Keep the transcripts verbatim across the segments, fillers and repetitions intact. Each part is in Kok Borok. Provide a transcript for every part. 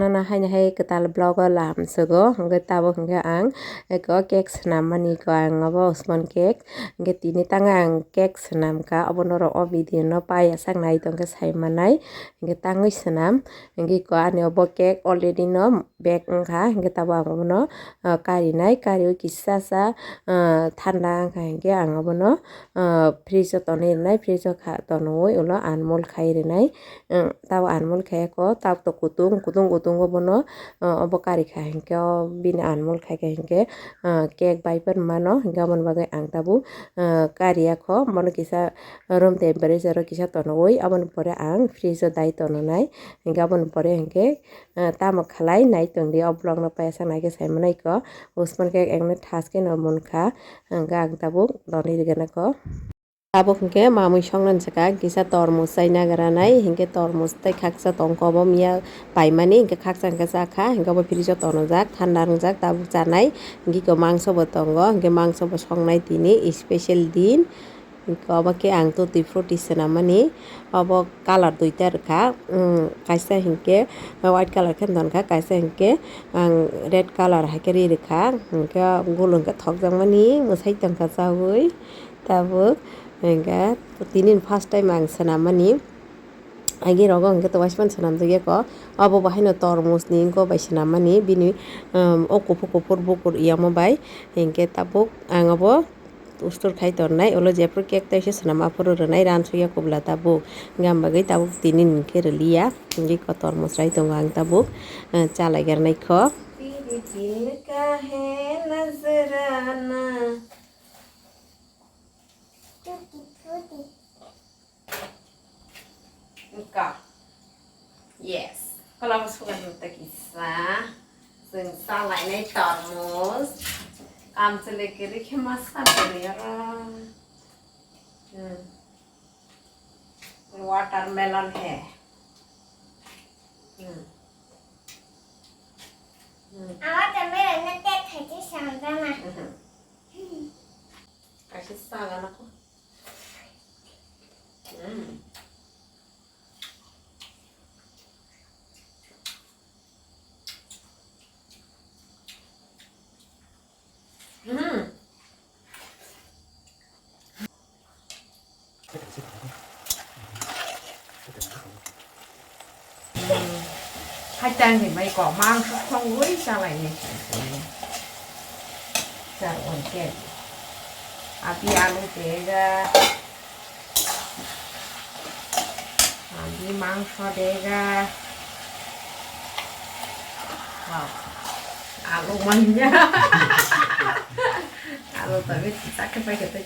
Nana haino hai kwtal vlog o lam sugo, hwnkhe tabuk hwnkhe ang eko cake swnam mani ko ang obo Usman cake. Hwnkhe tini tang ang cake swnam kha, obo norok o video no paiya sak nai tongkhe sai manai. Hwnkhe tangwi swnam, hwnkhe ko ani obo cake already no bake wngkha, hwnkhe tabuk ang obono, ah, karinai, kariwi kisa sa, ah, thanda wngkha, hwnkhe ang obono, ah, fridge o tonwi rwnai, fridge o kha tonwi ulo unmold khai rwnai. Ang tabuk unmold khai ko, tabuk to kutung, kutung, kutung obono, ah, obo kari kha, hwnkhe o bini unmold khai kha, hwnkhe, ah, cake bai phano mano, hwnkhe aboni bagwi ang tabuk, ah, kariya kho, bono kisa room temperature o kisa tonwi, aboni pore ang fridge o dai tonwi nai, hwnkhe aboni pore hwnkhe, ah, tamo khalai nai tongdi, o vlog no paisa naikhe sai manai ko, Usman cake ekno thas khe no munkha, hwnkhe ang tabuk donwi rwgena ko. Tabuk hwnkhe mamwi songna swkang kisa tormos chai nagra nai, hwnkhe tormos tei khaksa tongkha obo miya paimani, hwnkhe khaksa hwnkhe chakha, hwnkhe obo fridge o tonojak, thanda wngjak, tabuk chanai, hwnkhe eko mangso bo tongo, hwnkhe mangso bo songnai tini special din. Obo khe ang tuti fruti swnam mani, obo colour duita rwkha, um, kaisa hinkhe white colour khe donkha, kaisa hinkhe ang red colour hai khe ri rwkha, hinkhe gul hinkhe thokjak mani mwsai tongkha chaui tabuk, hinkhe tini first time ang swnam mani. Agi rogo hwnkhe to waismani swnamjak yako. Obo bo haino tormos ni wngkha bai swnam mani, bini, um, o kuphur kuphur bukur yamo bai. Hinkhe tabuk ang obo ustur khai tornai, ulo jephru cake tai se swnam aphuru rwnai, ransukya kubla tabuk. Hinkhe ang bagwi tabuk tini hinkhe rwliya. Hinkhe ko tormos rai tongo ang tabuk, uh, chalai garnai kho. तेरे दिल का है नजराना। Wngkha. Yes. Kolabo sugar nukta kisa. Chwng chalainai tormos. Amchwlwi kwrwi khe ma sa kwrwi oro. Hmm. Watermelon he. Hmm. Hmm. A watermelon no tek khai khe sanjana. Mhm. Kaisa sa gana ko. Mm. Mm. Hai tang ni mai kok mangso songwi chalaini. Char on ke. Abi alu dega. Abi mangso dega. Wow. Alu manya. Alu tapi sakit pakai teh.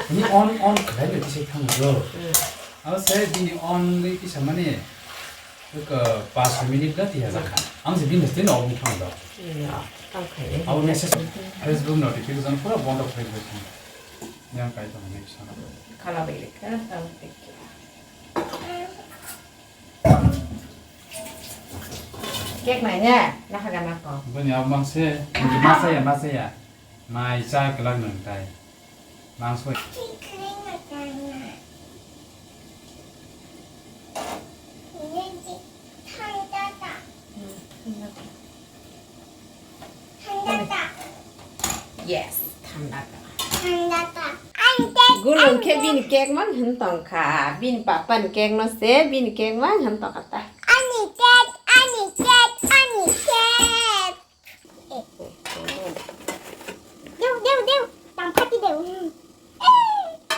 Ni on, on khlai le tisa thang do. Abo se bini on le tisa mani. Ka pas minute la tiya jakha. Ang se bini tino obu thang do. Abo message, Facebook notification pura bondo khlai do. Yang kai tong next sana. Khala bai le ka tang. Cake nai ne, na haga na ko. Bini abo mangse, bini masa ya, masa ya. Mai cha kelak nang tai. Mangso. Yes, thanda ka. Thanda ka. Ang cake, gulung ang khe cake. Bini cake mang hwn tong kha. Bini papa ni cake no se, bini cake mang hwn tong kha ta. Ani cake, ani cake, ani cake. Deu, deu, deu. Tang phati deu.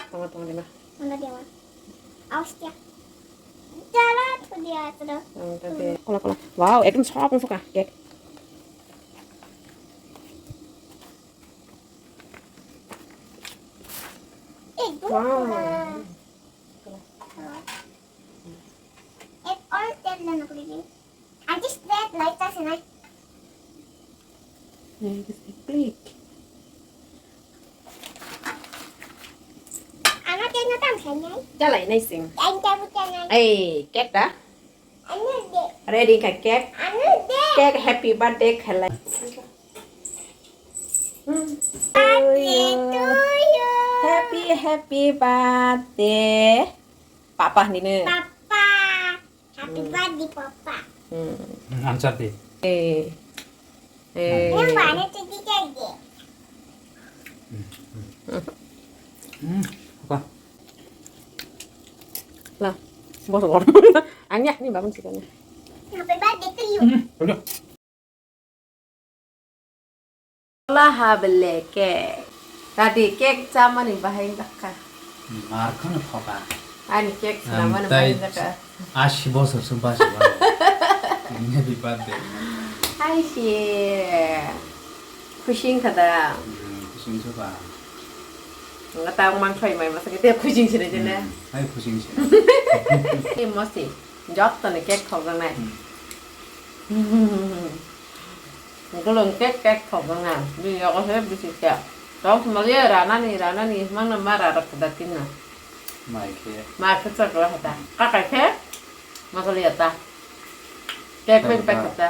Tong, tong, dima. Tong, deu. Aus dia. Jala tu dia tu. Kola, kola. Wow, ekdom soft wngkha cake. Wow. Ek aur tel na nukli. Auntie, straight light ta sinai. Click. Ano tel na tam sinai. Jalai nai sing. Yang ta bu ta nai. Ei, cake ta? Ano de. Ready ka cake? Ano de. Cake happy birthday khalai. Hmm. Birthday to you. Happy, happy birthday. Papa hinwi no. Papa. Happy birthday, Papa. Hmm. Answer di. Eh. Eh. Yang mana tu di jadi? Hmm. Apa? Lah, bos bos. Anya ni bangun sih kan. Happy birthday to you. Hmm. Udah. Ola ha bele cake. Tadi cake chamani bahai jakha. Mar khano thoka. Ani cake chamani bahai jakha. Ashi bosor se basi ba. Happy birthday. Hai si. Khushi wngkha da. Hmm, khushi wngkha ba. Nga tang mang thoi mai masa kete khushi wngsi na jene. Hmm, hai khushi wngsi. Ni mosi. Jok to ni cake khok nai. Hmm. Gulung kek kek thok wngna, bini rogo se bisi khe. Tong sima le ranani, ranani, mangna ma rarok da kinna. Mai khe. Ma khe chak la hata. Kakai khe, ma kali ata. Kek bai pai kata.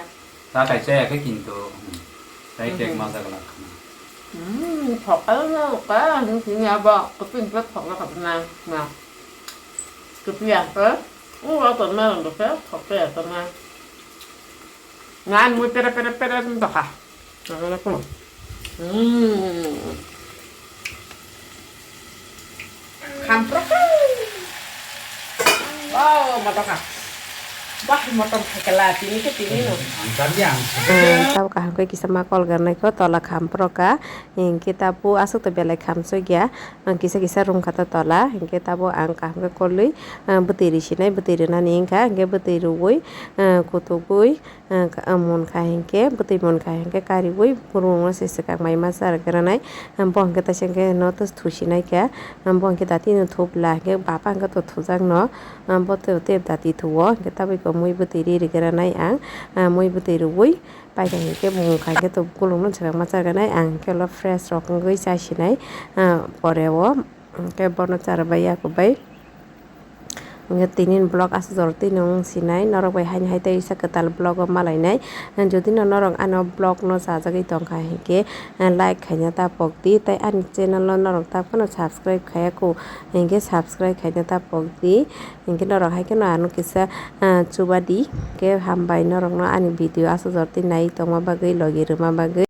Ta kai chaya khe kintu, hmm, tai kek ma jak la khna. Hmm, thok al na ka, hmm, sini abo, kupin pe thok la khna, na. Kupi ya, eh? Ua to na, ndo khe, thok khe, to na. Ngan mui pere pere pere ndoka. Nang na kuma. Hmm. Khamprok. Wow, motor ka. Wah, motor thakela tini ke tini no. Ang tadi ang. Eh, tabo kaham khe kisa ma kol garnai kho tola khamprok ka. Hinkhe tabo aswk to belai khamsok ya. Ang kisa kisa rung kha ta tola. Hinkhe tabo ang kaham khe kolwi, ah, bwtwi ri sinai, bwtwi rinani wngkha. Hinkhe bwtwi rwui, ah, kutugwi, ah, ka-, ah, munkha hinkhe, bwtwi munkha hinkhe kariui burungno se swkang mai masa rwgranai. Ah, bo hinkhe taisa hinkhe no thusinai kha. Ah, bo hinkhe dati no thupla hinkhe bapa hinkhe to thujakno. Ah, bo to tei dati thuo hinkhe tabuk mui bwtwi ri rwgranai ang. Ah, mui bwtwi rwui paikha hinkhe bo wngkha hinkhe to kulungno swkang masa rwgranai ang hinkhe ulo fresh rok wngwi chasinai. Ah, pore o. Hwnkhe bono chara bai yaku bai. Hwnkhe tini ni vlog aswk jora twi nung sinai, norok bai haini hai tei isa kwtal vlog o malainai. Jodi no norok ano vlog no chajagwi tongkha hinkhe, eh, like khaina ta pokdi, tei ani channel no norok ta phano subscribe khaya kho, hinkhe subscribe khaina ta pokdi. Hinkhe norok hai kheno ano kisa, eh, chubadi. Hinkhe hambai norok no ani video aswk jora twi nai tongma bagwi, logi rwma bagwi.